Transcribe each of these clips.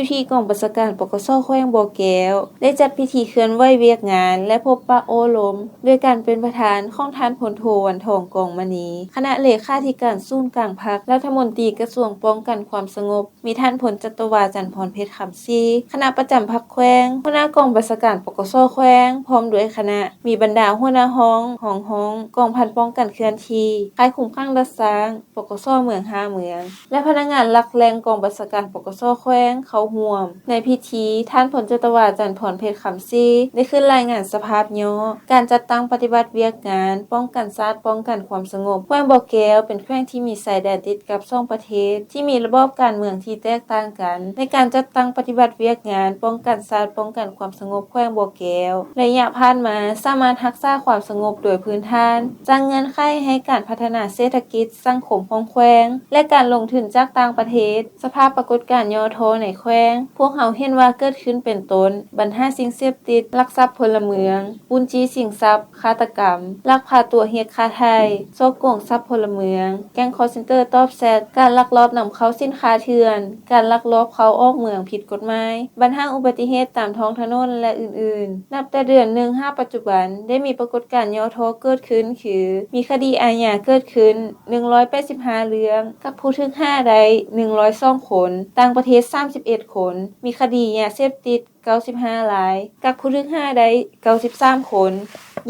ຢູ່ທີ່ກອງບັນຊາການ ປກສ ແຂວງບໍ່ແກ້ວ ໄດ້ຈັດພິທີເຄື່ອນໄຫວວຽກງານ ແລະ ພົບປະໂອ້ລົມ ດ້ວຍການເປັນປະທານຂອງທ່ານ ພົນໂທ ວັນທອງ ກອງມະນີ ຄະນະເລຂາທິການສູນກາງພັກ, ລັດຖະມົນຕີກະຊວງປ້ອງກັນຄວາມສະຫງົບ, ມີທ່ານ ພົນຈັດຕະວາ ຈັນພອນເພັດ ຄຳສີ ຄະນະປະຈຳພັກແຂວງ, ຫົວໜ້າກອງບັນຊາການ ປກສ ແຂວງ ພ້ອມດ້ວຍຄະນະ, ມີບັນດາຫົວໜ້າຫ້ອງ, ຮອງຫ້ອງ, ກອງພັນປ້ອງກັນເຄື່ອນທີ່, ຄ້າຍຄຸມຂັງດັດສ້າງ, ປກສ ເມືອງຫ້າເມືອງ ແລະ ພະນັກງານຫຼັກແຫຼ່ງກອງບັນຊາການ ປກສ ແຂວງ ເຂົ້າຮ່ວມ. ໃນພິທີ, ທ່ານ ພົນຈັດຕະວາ ຈັນພອນເພັດ ຄຳສີ ໄດ້ຂຶ້ນລາຍງານສະພາບຫຍໍ້ ການຈັດຕັ້ງປະຕິບັດວຽກງານປ້ອງກັນຊາດ, ປ້ອງກັນຄວາມສະຫງົບ. ແຂວງບໍ່ແກ້ວເປັນແຂວງທີ່ມີຊາຍແດນຕິດກັບສອງປະເທດ ທີ່ມີລະບອບການເມືອງທີ່ແຕກຕ່າງກັນ. ໃນການຈັດຕັ້ງປະຕິບັດວຽກງານປ້ອງກັນຊາດ, ປ້ອງກັນຄວາມສະຫງົບແຂວງບໍ່ແກ້ວ ໄລຍະຜ່ານມາ ສາມາດຮັກສາຄວາມສະຫງົບໂດຍພື້ນຖານ, ສ້າງເງື່ອນໄຂໃຫ້ການພັດທະນາເສດຖະກິດ, ສັງຄົມຂອງແຂວງ ແລະ ການລົງທຶນຈາກຕ່າງປະເທດ. ສະພາບປາກົດການຫຍໍ້ທໍ້ໃນແຂວງ ພວກເຮົາເຫັນວ່າເກີດຂຶ້ນເປັນຕົ້ນ ບັນຫາສິ່ງເສບຕິດ, ລັກຊັບພົນລະເມືອງ, ປຸ້ນຈີ້ຊິງຊັບ, ຄາດຕະກຳ, ລັກພາຕົວຮຽກຄ່າໄຖ່, ສໍ້ໂກງຊັບພົນລະເມືອງ, ແກ້ງຄໍເຊັນເຕີຕອບແຊັດ, ການລັກລອບນຳເຂົ້າສິນຄ້າເຖື່ອນ, ການລັກລອບເຂົ້າອອກເມືອງຜິດກົດໝາຍ, ບັນຫາອຸບັດຕິເຫດຕາມທ້ອງຖະໜົນ ແລະ ອື່ນໆ. ນັບແຕ່ເດືອນໜຶ່ງ ຫາປັດຈຸບັນ ໄດ້ມີປາກົດການຫຍໍ້ທໍ້ເກີດຂຶ້ນຄື ມີຄະດີອາຍາເກີດຂຶ້ນໜຶ່ງຮ້ອຍແປດສິບຫ້າເລື່ອງ, ກັກຜູ້ຖືກຫາໄດ້ໜຶ່ງຮ້ອຍສອງຄົນ, ຕ່າງປະເທດສາມສິບເອັດຄົນ, ມີຄະດີຢາເສບຕິດເກົ້າສິບຫ້າລາຍ, ກັກຜູ້ຖືກຫາໄດ້ເກົ້າສິບສາມຄົນ,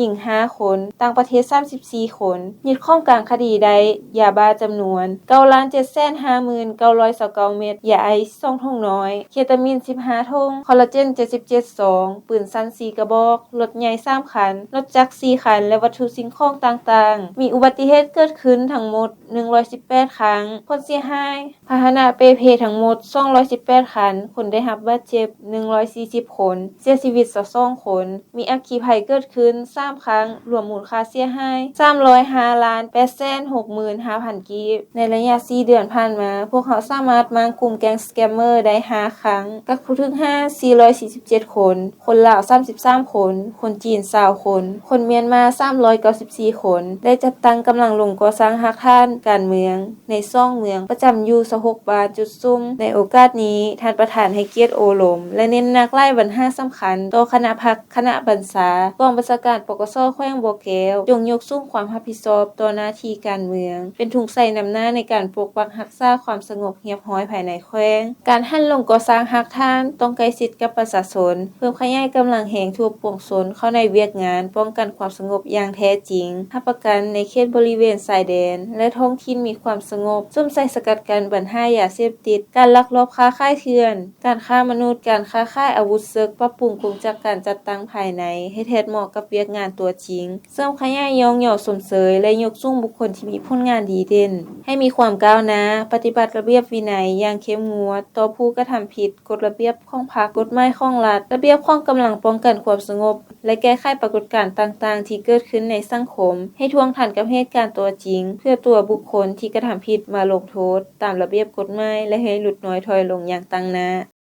ຍິງຫ້າຄົນ, ຕ່າງປະເທດສາມສິບສີ່ຄົນ, ຍຶດຂອງກາງຄະດີໄດ້ຢາບ້າຈຳນວນເກົ້າລ້ານເຈັດແສນຫ້າໝື່ນເກົ້າຮ້ອຍຊາວເກົ້າເມັດ, ຢາໄອສອງຖົງນ້ອຍ, ເຄຕາມິນສິບຫ້າຖົງ, ຄໍລາເຈນເຈັດສິບເຈັດຊອງ, ປືນສັ້ນສີ່ກະບອກ, ລົດໃຫຍ່ສາມຄັນ, ລົດຈັກສີ່ຄັນ ແລະ ວັດຖຸສິ່ງຂອງຕ່າງໆ. ມີອຸບັດຕິເຫດເກີດຂຶ້ນທັງໝົດໜຶ່ງຮ້ອຍສິບແປດຄັ້ງ, ຜົນເສຍຫາຍ ພາຫະນະເປ່ເພທັງໝົດສອງຮ້ອຍສິບແປດຄັນ, ຄົນໄດ້ຮັບບາດເຈັບໜຶ່ງຮ້ອຍສີ່ສິບຄົນ, ເສຍຊີວິດຊາວສອງຄົນ, ມີອັກຄີໄພເກີດຂຶ້ນສາມຄັ້ງ, ລວມມູນຄ່າເສຍຫາຍສາມຮ້ອຍຫ້າລ້ານແປດແສນຫົກໝື່ນຫ້າພັນກີບ. ໃນໄລຍະສີ່ເດືອນຜ່ານມາ, ພວກເຮົາສາມາດມ້າງກຸ່ມແກ້ງສະແກມເມີໄດ້ຫ້າຄັ້ງ, ກັກຜູ້ຖືກຫາສີ່ຮ້ອຍສີ່ສິບເຈັດຄົນ, ຄົນລາວສາມສິບສາມຄົນ, ຄົນຈີນຊາວຄົນ, ຄົນມຽນມາສາມຮ້ອຍເກົ້າສິບສີ່ຄົນ, ໄດ້ຈັດຕັ້ງກຳລັງລົງກໍ່ສ້າງຮາກຖານການເມືອງ ໃນສອງເມືອງ ປະຈຳຢູ່ຊາວຫົກບ້ານຈຸດສຸມ. ໃນໂອກາດນີ້, ທ່ານປະທານໃຫ້ກຽດໂອ້ລົມ ແລະ ເນັ້ນໜັກຫຼາຍບັນຫາສຳຄັນຕໍ່ຄະນະພັກ, ຄະນະບັນຊາ, ກອງບັນຊາການ ປກສ ແຂວງບໍ່ແກ້ວ ຈົ່ງຍົກສູງຄວາມຮັບຜິດຊອບຕໍ່ໜ້າທີ່ການເມືອງ, ເປັນທຸງໄຊນຳໜ້າໃນການປົກປັກຮັກສາຄວາມສະຫງົບຮຽບຮ້ອຍພາຍໃນແຂວງ. ການຫັນລົງກໍ່ສ້າງຮາກຖານຕ້ອງໃກ້ຊິດກັບປະຊາຊົນ, ເພີ່ມຂະຫຍາຍກຳລັງແຮງທົ່ວປວງຊົນເຂົ້າໃນວຽກງານປ້ອງກັນຄວາມສະຫງົບຢ່າງແທ້ຈິງ, ຮັບປະກັນໃນເຂດບໍລິເວນຊາຍແດນ ແລະ ທ້ອງຖິ່ນມີຄວາມສະຫງົບ, ສຸມໃສ່ສະກັດກັ້ນບັນຫາຢາເສບຕິດ, ການລັກລອບຄ້າຂາຍເຖື່ອນ, ການຄ້າມະນຸດ, ການຄ້າຂາຍອາວຸດເສິກ, ປັບປຸງກົງຈັກການຈັດຕັ້ງພາຍໃນໃຫ້ແທດເໝາະກັບວຽກງານຕົວຈິງ, ເສີມຂະຫຍາຍຍ້ອງຍໍຊົມເຊີຍ ແລະ ຍົກສູງບຸກຄົນທີ່ມີຜົນງານດີເດັ່ນ ໃຫ້ມີຄວາມກ້າວໜ້າ, ປະຕິບັດລະບຽບວິໄນຢ່າງເຂັ້ມງວດຕໍ່ຜູ້ກະທຳຜິດ, ກົດລະບຽບຂອງພັກ, ກົດໝາຍຂອງລັດ, ລະບຽບຂອງກຳລັງປ້ອງກັນຄວາມສະຫງົບ ແລະ ແກ້ໄຂປາກົດການຕ່າງໆທີ່ເກີດຂຶ້ນໃນສັງຄົມ ໃຫ້ທ່ວງທັນກັບເຫດການຕົວຈິງ, ເພື່ອຕົວະບຸກຄົນທີ່ກະທຳຜິດມາລົງໂທດຕາມລະບຽບກົດໝາຍ ແລະ ໃຫ້ຫຼຸດນ້ອຍຖອຍລົງຢ່າງຕັ້ງໜ້າ.